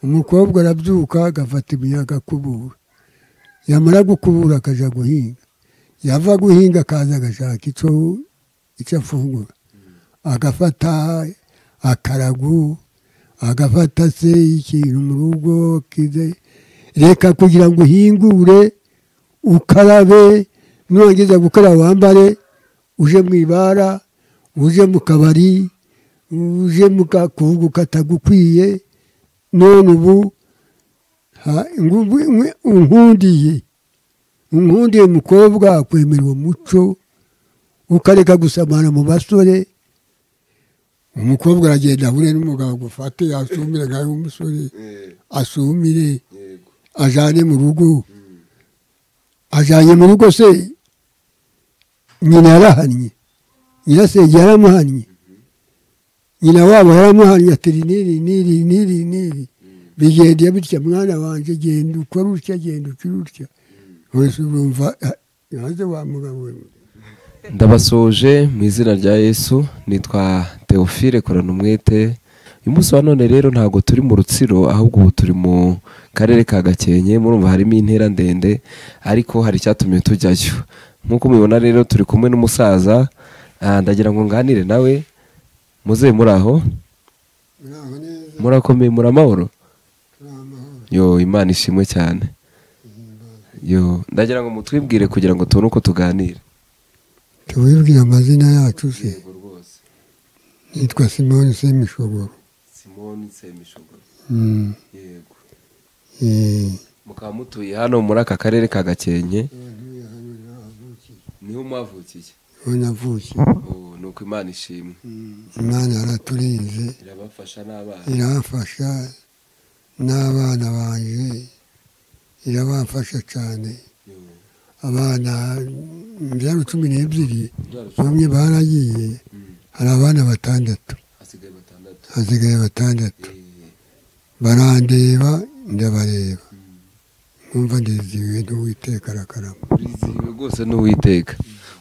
Umukobwa arabyuka agafata ibuye agakubura, yamara gukubura akajya guhinga, yava guhinga akaza agashaka icyo afungura, agafata akaragu, agafata se ikintu mu rugo. Reka kugira ngo uhingure ukarabe, nurangiza gukaraba wambare, uje mu ibara, uje mu kabari, uje mu kakungu katagukwiye. None ubu unkundiye umukobwa kwemera uwo muco, ukareka gusamana mu basore. Umukobwa aragenda ahure n'umugabo agufate, asumire nkawe umusore, asumire ajane mu rugo. Ajanye mu rugo se nyina yarahannye, nyirasenge yaramuhannye, nyina wabo yaramuhannye ati niri niri niri niri bigendeye bitya mwana wanje, genda ukora utya, genda ukora utya. Wese urumva yaze wa mugabo we. Ndabasoje mu izina rya Yesu, nitwa Theophile Koranumwete. Uyu munsi wa none rero ntabwo turi mu Rutsiro, ahubwo ubu turi mu karere ka Gakenke. Murumva harimo intera ndende, ariko hari icyatumye tujyayo. Nk'uko mubibona rero turi kumwe n'umusaza, ndagira ngo nganire nawe. Muze muri aho? Murakomeye, muri amahoro? Yo, Imana ishimwe cyane. Yo, ndagira ngo mutwibwire kugira ngo tubone uko tuganira. Tubibwire amazina yacu se? Nitwa Simoni Semishogoro. Simoni Semishogoro. Yego. Mukaba mutuye hano muri aka karere ka Gakenke? Niho mwavukiye? Niho navukiye. Nuko Imana ishimwe. Imana yaraturinze, irabafasha n'abana. Irabafasha n'abana banje, irabafasha cyane. Abana imbyaro 12 bamwe baragiye, hari abana 6, hasigaye 6. Barandeba ndabareba, nkumva ndizihiwe n'Uwiteka arakarama. Urizihiwe rwose n'Uwiteka.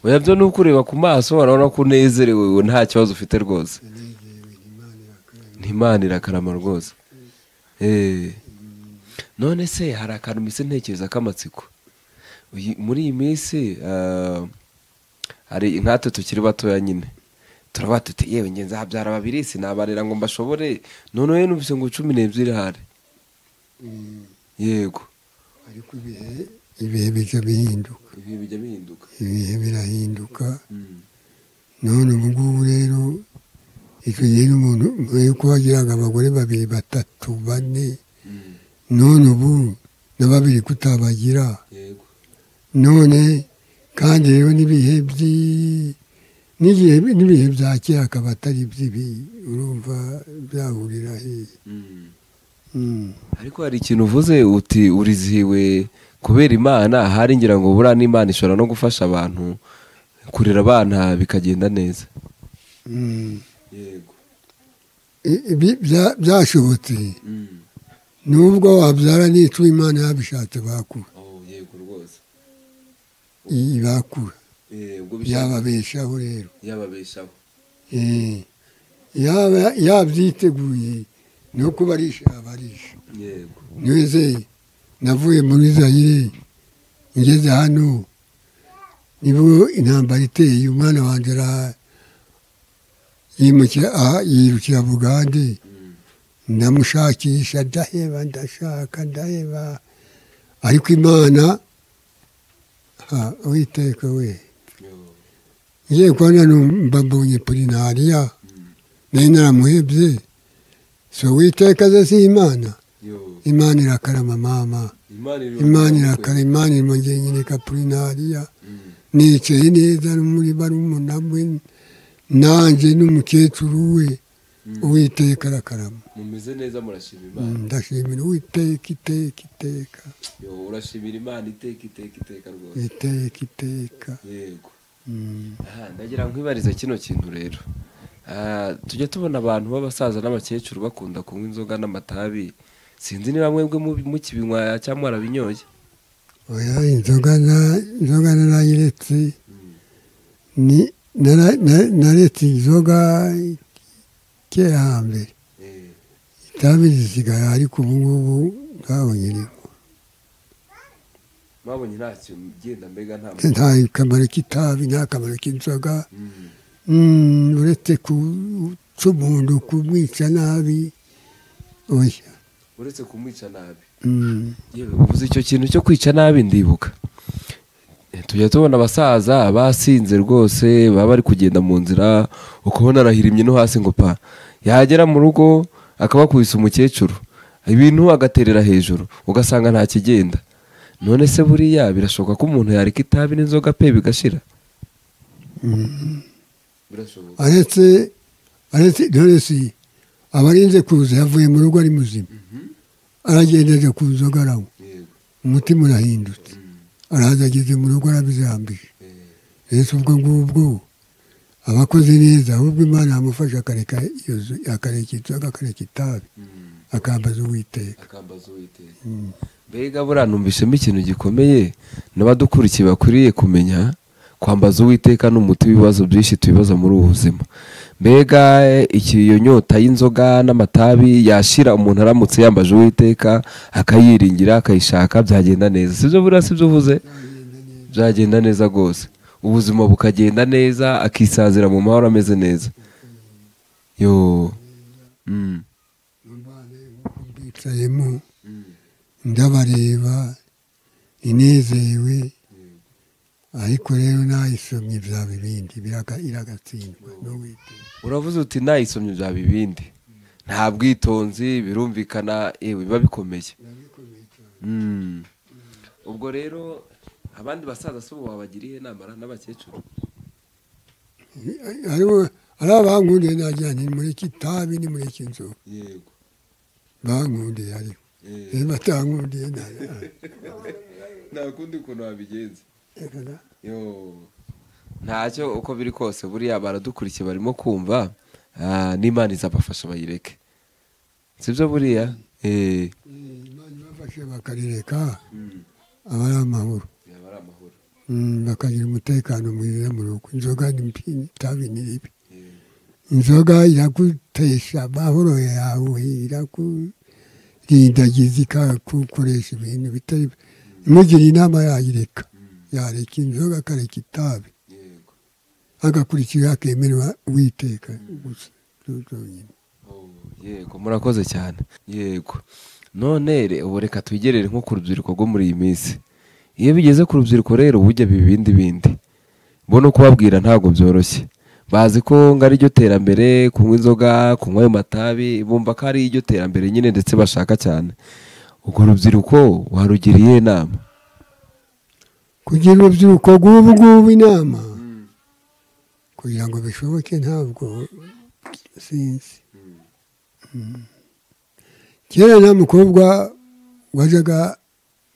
Oya byo nukureba ku maso urabona ko unezerewe, nta kibazo ufite rwose. Imana irakarama rwose. None se hari akantu mise ntekereza k'amatsiko muri iyi minsi? Hari nkatwe tukiri batoya nyine turavuga tuti yewe nge nzabyara 2 sinabarera ngo mbashobore, none numvise ngo 12 hari. Yego. Ariko ibihe bijya bihinduka. Ibihe bijya bihinduka. Ibihe birahinduka. None ubu ngubu rero icyo gihe n'umuntu yuko wagiraga abagore 2, 3, 4, none ubu na 2 kutabagira. Yego. None kandi rero n'ibihe n'ibihe bya kera akaba atari iby'ibi, urumva byahurira hehe. Ariko hari ikintu uvuze uti urizihiwe kubera Imana, hari ngira ngo buriya n'Imana ishobora no gufasha abantu kurera abana bikagenda neza. Yego. Byashobotse. Nubwo wabyara n'icyo Imana yabishatse bakura. Yego rwose. Bakura. Yababeshaho rero. Yababeshaho. Yabyiteguye no kubarisha abarisha. Yego. Nize navuye muri Zaire ngeze hano nibwo intambara iteye, umwana wanjye yimukira yirukira Bugande, ndamushakisha ndaheba, ndashaka ndaheba, ariko Imana Uwiteka we ngiye kubona numva mbonye Purinariya, nari naramuhebye. So Uwiteka ze si Imana. Imana irakarama mama, Imana irakarama, Imana irimo nyereka Purinariya. Nicaye neza muri barumuna we nanjye n'umukecuru we. Uwiteka arakarama. Mumeze neza, murashima Imana. Ndashimira Uwiteka iteka iteka. Yo, urashimira Imana iteka iteka iteka rwose. Iteka iteka. Yego. Ndagira nkwibarize kino kintu rero. Tujya tubona abantu b'abasaza n'abakecuru bakunda kunywa inzoga n'amatabi, sinzi niba mwebwe mukibinywa cyangwa mwarabinyoye. Oya, inzoga narayiretse. Ni naretse inzoga kera hambere. Itabi risigara, ariko ubu ngubu ntabonye rimwe. Mwabonye nta kintu genda, mbega nta Nta kamaro k'itabi, nta kamaro k'inzoga. Uretse kuca umuntu, kumwica nabi, oya. Uretse kumwica nabi. Yewe, uvuze icyo kintu cyo kwica nabi, ndibuka tujya tubona abasaza basinze rwose, baba bari kugenda mu nzira, ukabona arahirimye no hasi ngo pa, yagera mu rugo akabakubise umukecuru, ibintu agaterera hejuru, ugasanga nta kigenda. None se buriya birashoboka ko umuntu yareka itabi n'inzoga pe bigashira? Birashoboka? Aretse none si abarinze kuza, yavuye mu rugo ari muzima, aragenda aja ku nzoga aranywa, umutima urahindutse, araza ageze mu rugo arabizambije. Ese ubwo ngubwo abakoze neza? Ahubwo Imana yamufasha akareka akareka inzoga, akareka itabi, akambaza Uwiteka. Akambaza Uwiteka. Mbega buriya numvishemo ikintu gikomeye n'abadukurikiye bakwiriye kumenya: kwambaza Uwiteka ni umuti w'ibibazo byinshi tubibaza muri ubu buzima. Mbega iki, iyo nyota y'inzoga n'amatabi yashira umuntu aramutse yambaje Uwiteka, akayiringira, akayishaka, byagenda neza, sibyo? Buriya sibyo uvuze? Byagenda neza rwose, ubuzima bukagenda neza, akisazira mu mahoro ameze neza yo. Mbicayemo ndabareba inezerewe, ariko rero nayisomye byaba ibindi, iragatsindwa n'Uwiteka. Uravuze uti nayisomye byaba ibindi, nta bwitonzi, birumvikana, yewe biba bikomeye. Ubwo rero abandi basaza si ubu wabagiriye inama n'abakecuru? Hariho ari abankundiye, nagira nti mureke itabi, ni mureke inzoga. Bankundiye, ariko rero batankundiye Nta kundi kuntu wabigenza. Reka da. Yo, ntacyo, uko biri kose buriya baradukurikiye, barimo kumva, n'Imana izabafasha bayireke, sibyo buriya? Imana ibafashe bakarireka, aba ari amahoro. Yaba ari amahoro. Bakagira umutekano mwiza mu rugo. Inzoga ni mbi, itabi ni ribi. Inzoga iragutesha amahoro yawe, irakurindagiza, ikagukoresha ibintu bitari. Imugira inama yayireka, yareka inzoga, akareka itabi, agakurikira, akemerera Uwiteka gusa byonyine. Oh, yego, murakoze cyane. Yego, none ubu reka twigerere nko ku rubyiruko rwo muri iyi minsi. Iyo bigeze ku rubyiruko rero, bujya biba ibindi bindi, bo no kubabwira ntabwo byoroshye. Bazi ko ngo ari ryo terambere, kunywa inzoga, kunywa ayo matabi, bumva ko ari iryo terambere nyine, ndetse bashaka cyane. Urwo rubyiruko warugiriye inama? Kugira urubyiruko rw'ubu ngubu inama, kugira ngo bishoboke, ntabwo sinzi. Kera nta mukobwa wajyaga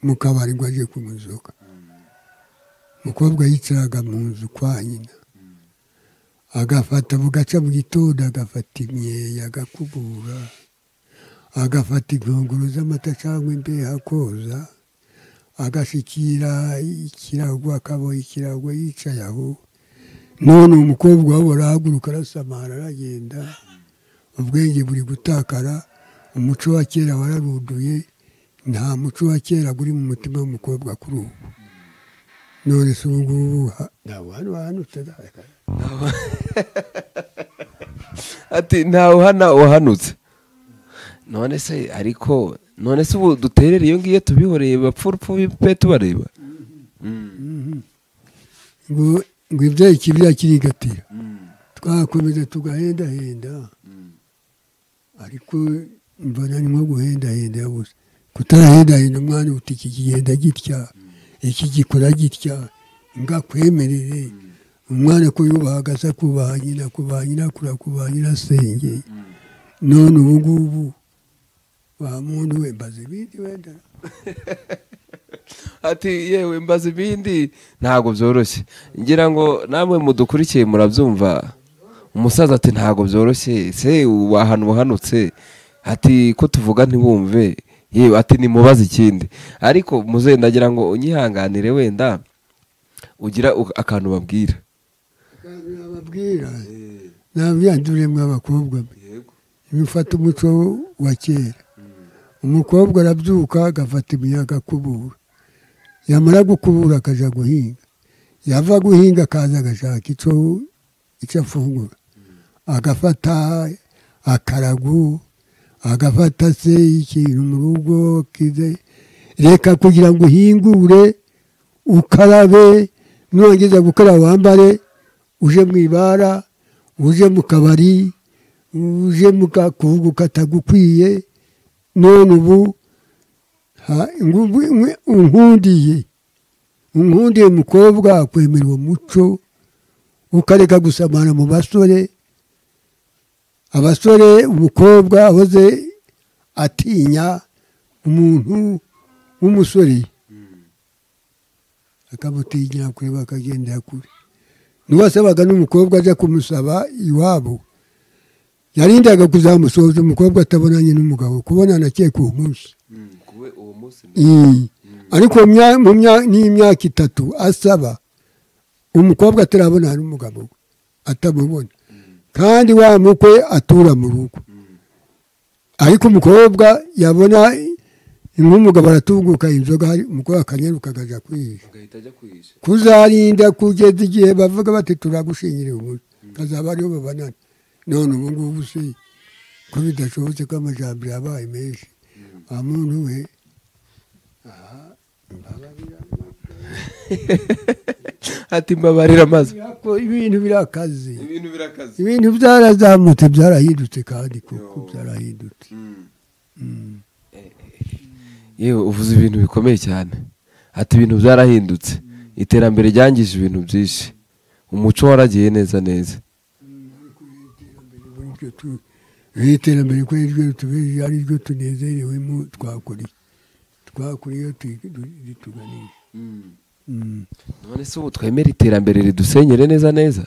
mu kabari ngo ajye kunywa inzoga. Umukobwa yicaraga mu nzu kwa nyina, agafata bugaca mu gitondo, agafata imyeya agakubura, agafata inkongoro z'amata cyangwa imbehe akoza, agashikira ikirago, akaboha ikirago yicaye aho. None umukobwa wabo arahaguruka, arasamara, aragenda. Ubwenge buri gutakara, umuco wa kera wararunduye, nta muco wa kera uri mu mutima w'umukobwa kuri ubu. None se ubu ngubu ntabwo hano wahanutse da? Ati ntawe uhana uwahanutse. None se, ariko none se ubu duterere iyo ngiyo, tubihoreye bapfa urupfu pe tubareba? Ngo ibyayi kibira kirigatira, twakomeza tugahendahenda, ariko mbona ni nko guhendahenda gusa, kutarahendahenda umwana uti iki kigenda gitya, iki gikora gitya, ngakwemerere. Umwana ko yubahaga se, akubaha nyina, akubaha nyirakuru, akubaha nyirasenge. None ubu ngubu wa muntu we, mbaza ibindi wenda. Ati yewe, mbaza ibindi, ntabwo byoroshye. Ngira ngo namwe mudukurikiye murabyumva, umusaza ati ntabwo byoroshye se ahantu wahanutse, ati ko tuvuga ntibumve, yewe ati nimubaze ikindi. Ariko muzehe, ndagira ngo unyihanganire, wenda ugira akantu babwira. Nababwira, nabwira ndure mw'abakobwa mwe. Nifata umuco wa kera, umukobwa arabyuka agafata ibuye agakubura, yamara gukubura akajya guhinga, yava guhinga akaza agashaka icyo afungura, agafata akaragu, agafata se ikintu mu rugo, reka kugira ngo uhingure ukarabe, nurangiza gukaraba wambare, uje mu ibara, uje mu kabari, uje mu kakungu katagukwiye. None ubu unkundiye umukobwa akwemera uwo muco, ukareka gusamana mu basore. Abasore umukobwa ahoze atinya umuntu w'umusore, akamutinya kureba akagendera kure. N'uwasabaga n'umukobwa ajya kumusaba iwabo, yarindaga kuzamusoza umukobwa atabonanye n'umugabo, kubonana akeka uwo munsi. Ariko n'imyaka 3 asaba umukobwa atarabonana n'umugabo, atamubona, kandi wa mukwe atura mu rugo. Ariko umukobwa yabona nk'umugabo aratunguka inzoga, umukobwa akanyaruka akajya kwihisha, kuzarinda kugeza igihe bavuga bati turagushingiriye umunsi, kazaba ariho babanana. None ubu ngubu se ko bidashobotse, ko amajambere yabaye menshi, wa muntu we ati mbabarira maze ibintu birakaze, ibintu byarazamutse, byarahindutse, kandi kuko byarahindutse. Yewe uvuze ibintu bikomeye cyane, ati ibintu byarahindutse, iterambere ryangije ibintu byinshi, umuco waragiye neza neza. Iterambere ko ari ryo tunezerewemo, twakora rituganisha. None se ubu twemera iterambere ridusenyere neza neza?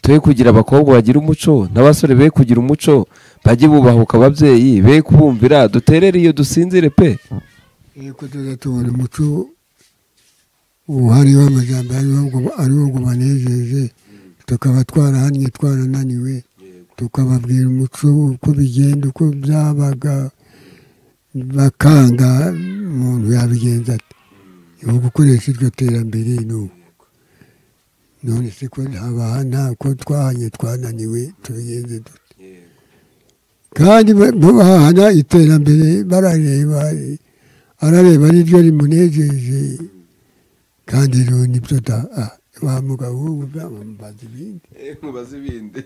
Twe kugira abakobwa bagira umuco n'abasore be kugira umuco, bajye bubahuka ababyeyi, be kubumvira, duterere iyo dusinzire pe. Yego tuzatubona umuco uhari w'amajyambere ariwo gubanejeje, tukaba twarahannye twarananiwe, tukababwira umuco uko bigenda, uko byabaga, bakanga. Umuntu yabigenza ati gukoresha iryo terambere n'ubu. None se ko ntabahana, ko twahanye twananiwe, tubigenze dute? Kandi bahana iterambere barareba, arareba ariryo rimunejeje, kandi rero nibyo da wa mugabo bamubaza ibindi.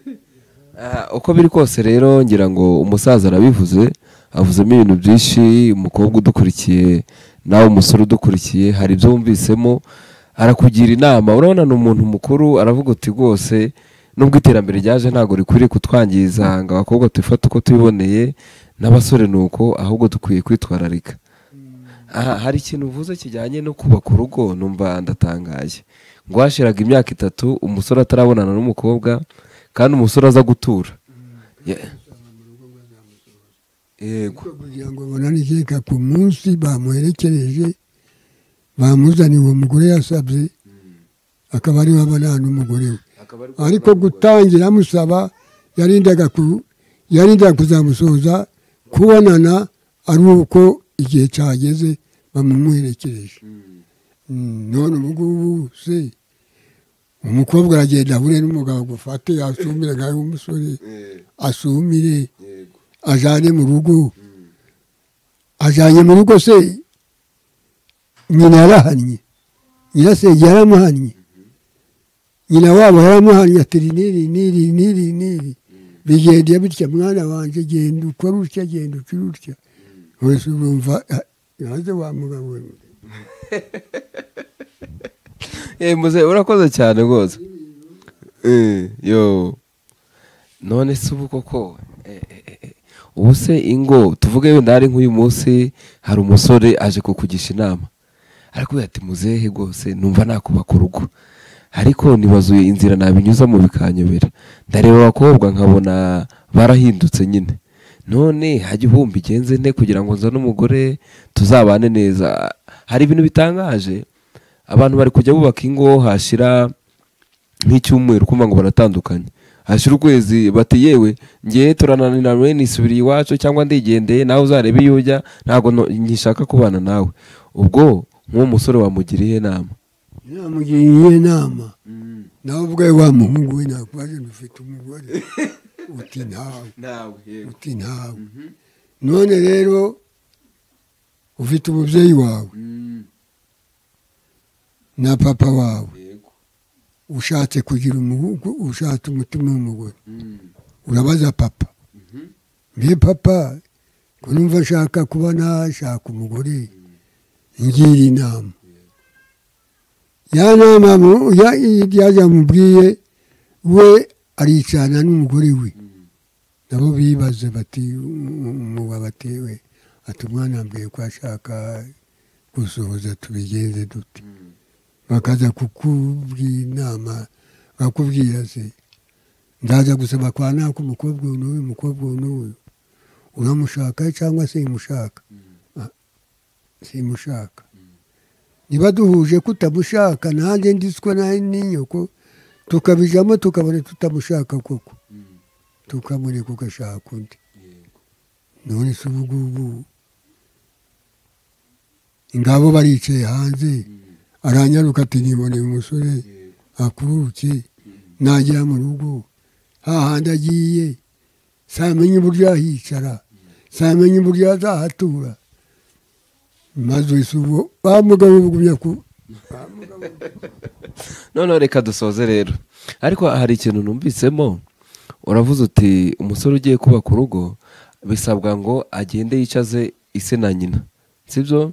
Uko biri kose rero ngira ngo umusaza arabivuze, avuzemo ibintu byinshi. Umukobwa udukurikiye nawe umusore udukurikiye, hari ibyo wumvisemo, arakugira inama. Urabona ni umuntu mukuru, aravuga uti rwose nubwo iterambere ryaje ntabwo rikwiriye kutwangiza ngo abakobwa tubifate uko tubiboneye n'abasore nuko, ahubwo dukwiye kwitwararika. Hari ikintu uvuze kijyanye no kubaka urugo, numva ndatangaye. Ngo hashiraga imyaka 3 umusore atarabonana n'umukobwa, kandi umusore aza gutura. Yego, kugira ngo babonane ikeka ku munsi bamuherekereje, bamuzaniye uwo mugore yasabye, akaba ariwe abonana n'umugore we. Ariko gutangira amusaba yarindaga kuzamusoza kubonana ari uko igihe cyageze bamumuherekereje. None ubu ngubu se umukobwa aragenda ahure n'umugabo agufate, asumire nkawe w'umusore, asumire ajane mu rugo. Ajanye mu rugo se nyina yarahannye, nyirasenge yaramuhannye, nyina wabo yaramuhannye, ati niri niri niri niri bigendeye bitya, mwana wanje genda ukora utya, genda ukora utya. Wese urumva yaze wa mugabo we. Muze urakoze cyane rwose. Yo none se ubu koko ubu se ingo tuvuge wenda ari nk'uyu munsi hari umusore aje kukugisha inama, ariko ati muzehe rwose numva nakubaka urugo, ariko nibazuye inzira nabinyuza mu bikanyobera, ndareba abakobwa nkabona barahindutse nyine, none hajya ubumba igenze nte kugira ngo nzane umugore tuzabane neza. Hari ibintu bitangaje, abantu bari kujya bubaka ingo hashira nk'icyumweru kumva ngo baratandukanye, Hashira ukwezi bati yewe ngiye turananiranywe nisubiriye iwacu cyangwa ndigendeye, nawe uzarebe iyo ujya, ntabwo nkishaka kubana nawe. Ubwo nk'uwo musore wamugira iyihe nama? Namugira iyihe nama? Nawe ubwawe wa muhungu we nakubaje ufite umugore uti ntawe, uti ntawe. None rero ufite umubyeyi wawe na papa wawe, ushatse kugira ushatse umutima w'umugore, urabaza papa, mbe papa ko numva ashaka kuba nashaka umugore, ngira inama. Ya nama yamubwiye we aricana n'umugore we, nabo bibaze bati umugabo atewe ati umwana ambwiye ko ashaka gusohoza, tubigenze dute? Bakaza kukubwira inama, bakubwira se ndaza gusaba kwa naka umukobwa uyu n'uyu, umukobwa uyu n'uyu, uramushaka cyangwa simushaka? Simushaka. Niba duhuje kutamushaka nanjye ndiswe n'inyoko, tukabijamo tukabona tutamushaka koko, tukamureka ugashaka undi. None se ubu ngubu ingabo baricaye hanze, aranyaruka ati niboneye umusore akuruke, nagera mu rugo hahandi agiye samenye uburyo ahicara, samenye uburyo azahatura, maze wese ubwo bamugabo bugumya ku. None reka dusoze rero, ariko hari ikintu numvisemo uravuze uti umusore ugiye kubaka urugo bisabwa ngo agende yicaze ise na nyina, sibyo?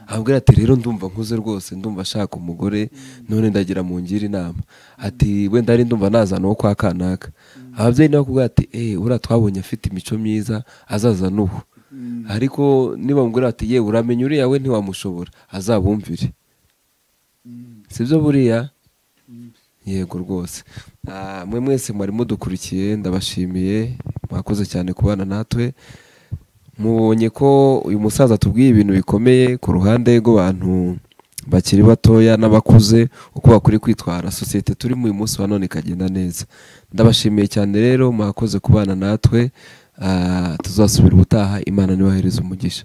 Abwira ati rero ndumva nkuze rwose, ndumva ashaka umugore, none ndagira mu ngira inama. Ati wenda ari ndumva nazana uwo kwa kanaka. Ababyeyi nabo bakubwira ati uriya twabonye afite imico myiza azazana uwo. Ariko niba mubwira ati yewe uramenya uriya we ntiwamushobora, azabumvire. Sibyo buriya? Yego rwose. Mwe mwese mwari mudukurikiye ndabashimiye, mwakoze cyane kubana natwe. Mubonye ko uyu musaza atubwiye ibintu bikomeye ku ruhande rw'abantu bakiri batoya n'abakuze, uko bakwiye kwitwara, sosiyete turimo uyu munsi wa none ikagenda neza. Ndabashimiye cyane rero, mwakoze kubana natwe. Tuzasubira ubutaha, Imana nibahereze umugisha.